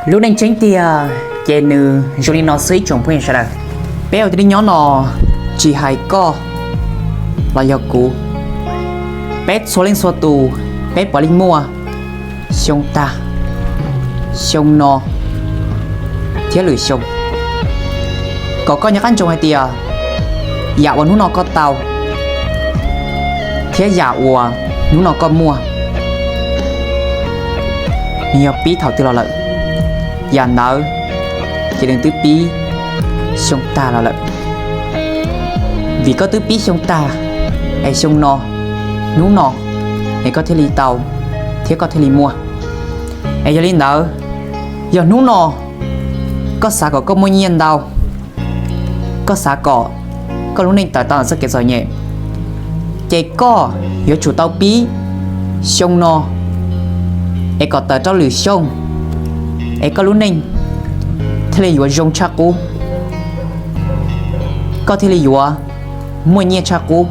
Lub neej tseeb tiag ces nws zoo li no xwb ib tsoom phooj ywg sawv daws. Peb ua tib neeg nyob no, tsis hais koj los yog kuv, peb txhua leej txhua tus, peb puav leej muaj xyoo tag, xyoo no thiab lwm xyoo. Kom koj nco qab ntsoov hais tias yam uas hnub no koj tau thiab yam uas hnub no koj muaj, nws yog pib thaum twg los lawm, yam ntawd ces nws twb pib xyoo tag los lawm. Vim koj twb pib xyoo tag, es xyoo no, hnub no, es koj thiaj li tau thiab koj thiaj li muaj. Es yog li ntawd, yog hnub no koj xav kom koj muaj nyiaj ntau, koj xav kom koj lub neej tawm tau ntawm txoj kev txom nyem, ces koj yuav tsum tau pib xyoo no es kom tawm rau lwm xyoo, es koj lub neej thiaj li yuav zoo tshaj qub, koj thiaj li yuav muaj nyiaj tshaj qub.